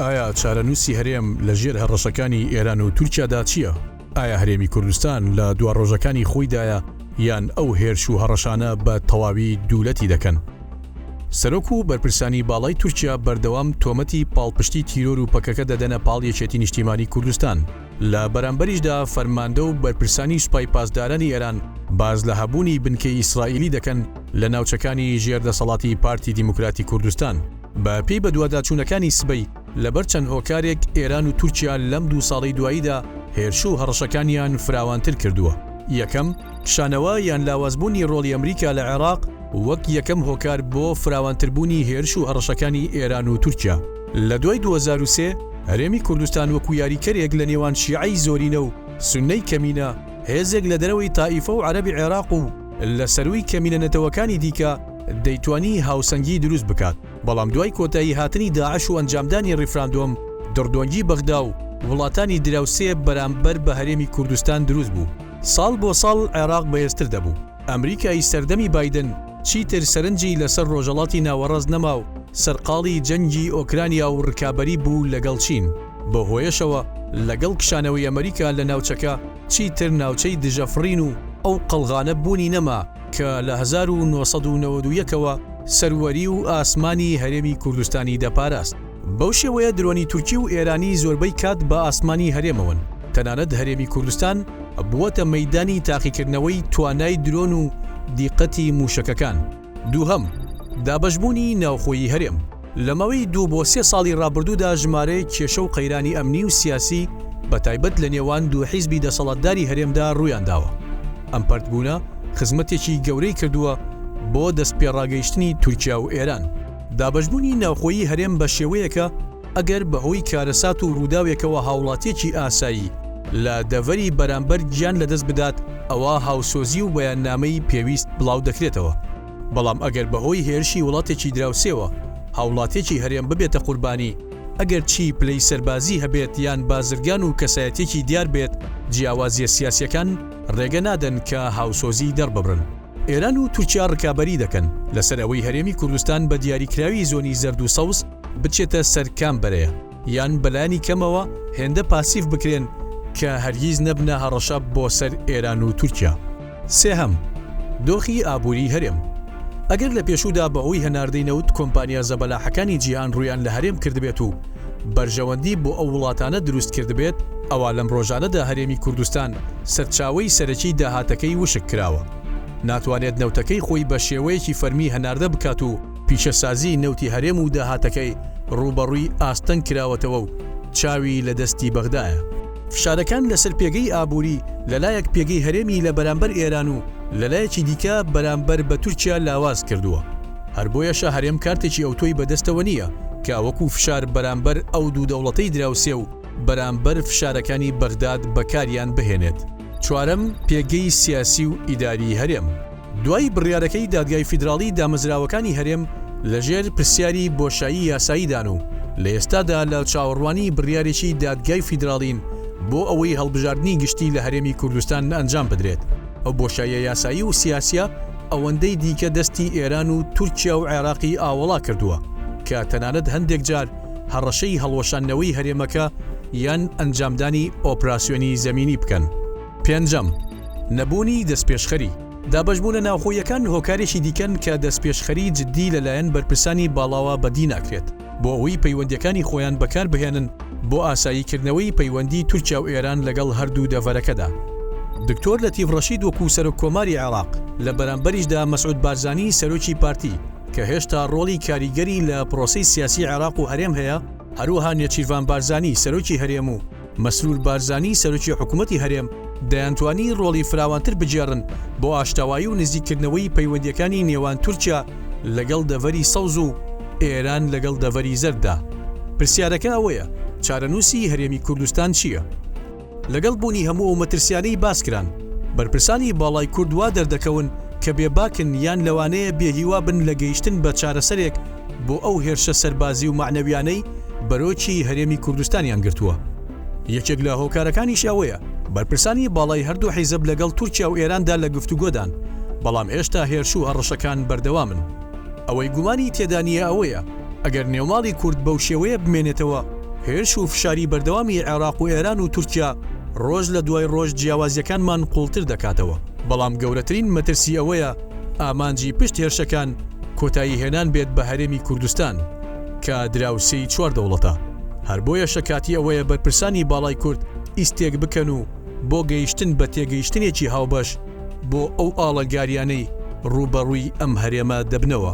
ئایا چارەنووسی هەرێم لە ژێر هەڕەشەکانی ئێران و تورکیادا چییە؟ ئایا هەرێمی کوردستان لە دواڕۆژەکانی خۆیدایە یان ئەو هێرش و هەڕەشانە بە تەواوی دوولەتی دەکەن؟ سەرۆک و بەرپرسانی باڵای تورکیا بەردەوام تۆمەتی پاڵپشتی تیرۆر و پەکەکە دەدەنە پاڵ یەکێتی نیشتیمانی کوردستان. لە بەرامبەریشدا فەرماندە و بەرپرسانی سوپای پاسدارانی ئێران باس لە هەبوونی بنکەی ئیسرائیلی دەکەن لە ناوچەکانی ژێر دەسەڵاتی پارتی دیموکراتی کوردستان. بە پێی بەدواداچوونەکانی سبەی، لەبەر چەند هۆکارێک ئێران و تورکیا لەم دوو ساڵەی دواییدا هێرش و هەڕەشەکانیان فراوانتر کردووە. یەکەم، کشانەوە یان لاوازبوونی ڕۆڵی ئەمریکا لە عێراق وەک یەکەم هۆکار بۆ فراوانتربوونی هێرش و هەڕەشەکانی ئێران و تورکیا. لە دوای 2003 هەرێمی کوردستان وەکو یاریکەرێک لە نێوان شیعەی زۆرینە و سوننەی کەمینە، هێزێک لە دەرەوەی تائیفە و عەرەبی عێراق و لە سەرووی کەمینە نەتەوەکانی دیکە دەیتوانی هاوسەنگی دروست بکات، بەڵام دوای کۆتایی هاتنی داعش و ئەنجامدانی ڕیفراندۆم دڕدۆنگی بەغدا و وڵاتانی دراوسێ بەرامبەر بە هەرێمی کوردستان دروست بوو. ساڵ بۆ ساڵ عێراق بەهێزتر دەبوو. ئەمریکای سەردەمی بایدن چیتر سەرنجی لەسەر ڕۆژەڵاتی ناوەڕاست نەما و سەرقاڵی جەنگی ئۆکرانیا و ڕکابەری بوو لەگەڵ چین، بەو هۆیەشەوە لەگەڵ کشانەوەی ئەمریکا لە ناوچەکە چیتر ناوچەی دژەفڕین و ئەو قەڵغانە بوونی نەما کە لە 1991 ەوە سەروەری و ئاسمانی هەرێمی کوردستانی دەپاراست. بەو شێوەیە درۆنی تورکی و ئێرانی زۆربەی کات بە ئاسمانی هەرێمەوەن، تەنانەت هەرێمی کوردستان بووەتە مەیدانی تاقیکردنەوەی توانای درۆن و دیقەتی مووشەکەکان. دووهەم، دابەشبوونی ناوخۆیی هەرێم. لە ماوەی دوو بۆ سێ ساڵی ڕابردوودا ژمارەیەک کێشە و قەیرانی ئەمنی و سیاسی بە تایبەت لە نێوان دوو حیزبی دەسەڵاتداری هەرێمدا ڕوویانداوە. ئەم پەرتبوونە خزمەتێکی گەورەی کردووە بۆ دەستپێڕاگەیشتنی تورکیا و ئێران. دابەشبوونی ناوخۆیی هەرێم بە شێوەیەکە ئەگەر بەهۆی کارەسات و ڕووداوێکەوە هاوڵاتیەکی ئاسایی لە دەڤەری بەرامبەر گیان لەدەست بدات ئەوا هاوسۆزی و بەیاننامەی پێویست بڵاو دەکرێتەوە، بەڵام ئەگەر بەهۆی هێرشی وڵاتێکی دراوسێوە هاوڵاتیەکی هەرێم ببێتە قوربانی ئەگەر چی پلەی سەربازی هەبێت یان بازرگان و کەسایەتیەکی دیار بێت جیاوازیە سیاسیەکان ڕێگە نادەن کە هاوسۆزی دەرببڕن. ئێران و تورکیا ڕکابەری دەکەن لەسەر ئەوەی هەرێمی کوردستان بە دیاریکراوی زۆنی زەرد و سەوز بچێتە سەر کام بەرەیە، یان بەلایەنی کەمەوە هێندە پاسیڤ بکرێن کە هەرگیز نەبنە هەڕەشە بۆ سەر ئێران و تورکیا. سێهەم، دۆخی ئابووریی هەرێم. ئەگەر لە پێشوودا بەهۆی هەناردەی نەوت کۆمپانیا زەبەلاحەکانی جیهان ڕوویان لە هەرێم کردبێت و بەرژەوەندی بۆ ئەو وڵاتانە دروست کردبێت، ئەوا لەم ڕۆژانەدا هەرێمی کوردستان سەرچاوەی سەرەکی داهاتەکەی وشک کراوە. ناتوانێت نەوتەکەی خۆی بە شێوەیەکی فەرمی هەناردە بکات و پیشەسازیی نەوتی هەرێم و داهاتەکەی ڕووبەڕووی ئاستەنگ کراوەتەوە و چاوی لە دەستی بەغدایە. فشارەکان لەسەر پێگەی ئابووری لەلایەک پێگەی هەرێمی لە بەرامبەر ئێران و لەلایەکی دیکە بەرامبەر بە تورکیا لاواز کردووە. هەر بۆیەشە هەرێم کارتێکی ئەوتۆی بەدەستەوە نییە کە وەکو فشار بەرامبەر ئەو دوو دەوڵەتەی دراوسێ و بەرامبەر فشارەکانی بەغداد بەکاریان بهێنێت. چوارەم، پێگەی سیاسی و ئیداریی هەرێم. دوای بڕیارەکەی دادگای فیدراڵی دامەزراوەکانی هەرێم لەژێر پرسیاری بۆشایی یاساییدان و لە ئێستادا لە چاوەڕوانی بڕیارێکی دادگای فیدراڵین بۆ ئەوەی هەڵبژاردنی گشتی لە هەرێمی کوردستان ئەنجام بدرێت. ئەو بۆشاییە یاسایی و سیاسیە ئەوەندەی دیکە دەستی ئێران و تورکیا و عێراقی ئاوەڵا کردووە کە تەنانەت هەندێک جار هەڕەشەی هەڵوەشاندنەوەی هەرێمەکە یان ئەنجامدانی ئۆپراسیۆنی زەمینی بکەن. پێنجەم، نەبوونی دەستپێشخەری. دابەشبوونە ناوخۆییەکان هۆکارێکی دیکەن کە دەستپێشخەری جددی لەلایەن بەرپرسانی باڵاوە بەدی ناکرێت بۆ ئەوەی پەیوەندییەکانی خۆیان بەکاربهێنن بۆ ئاساییکردنەوەی پەیوەندی تورکیا و ئێران لەگەڵ هەردوو دەڤەرەکەدا. دکتۆر لەتیف ڕەشید وەکو سەرۆک کۆماری عێراق، لە بەرامبەریشدا مەسعود بارزانی سەرۆکی پارتی کە هێشتا ڕۆڵی کاریگەری لە پرۆسەی سیاسی عێراق و هەرێم هەیە، هەروەها نێچیرڤان بارزانی سەرۆکی هەرێم و مەسرور بارزانی سەرۆکی حکومەتی هەرێم دەیانتوانی ڕۆڵی فراوانتر بگێڕن بۆ ئاشتەوایی و نزیککردنەوەی پەیوەندییەکانی نێوان تورکیا لەگەڵ دەڤەری سەوز و ئێران لەگەڵ دەڤەری زەرددا. پرسیارەکە ئەوەیە چارەنووسی هەرێمی کوردستان چییە؟ لەگەڵ بوونی هەموو ئەو مەترسیانەی باسکران، بەرپرسانی باڵای کورد وا دەردەکەون کە بێباکن یان لەوانەیە بێهیوا بن لە گەیشتن بە چارەسەرێک بۆ ئەو هێرشە سەربازی و مەعنەویانەی بەرۆکی هەرێمی کوردستانیان گرتووە. یەکێک لە هۆکارەکانیش ئەوەیە بەرپرسانی باڵای هەردوو حیزب لەگەڵ تورکیا و ئێراندا لە گفتوگۆدان، بەڵام هێشتا هێرش و هەڕەشەکان بەردەوامن. ئەوەی گومانی تێدا نییە ئەوەیە ئەگەر نێوماڵی کورد بەو شێوەیە بمێنێتەوە. هێرش و فشاری بەردەوامی عێراق و ئێران و تورکیا ڕۆژ لە دوای ڕۆژ جیاوازیەکانمان قوڵتر دەکاتەوە، بەڵام گەورەترین مەترسی ئەوەیە ئامانجی پشت هێرشەکان کۆتایی هێنان بێت بە هەرێمی کوردستان کە دراوسێی چوار دەوڵەتە، هەر بۆیەشە کاتی ئەوەیە بەرپرسانی باڵای کورد ئیستێک بکەن و بۆ گەیشتن بە تێگەیشتنێکی هاوبەش بۆ ئەو ئاڵنگاریانەی ڕووبەڕووی ئەم هەرێمە دەبنەوە.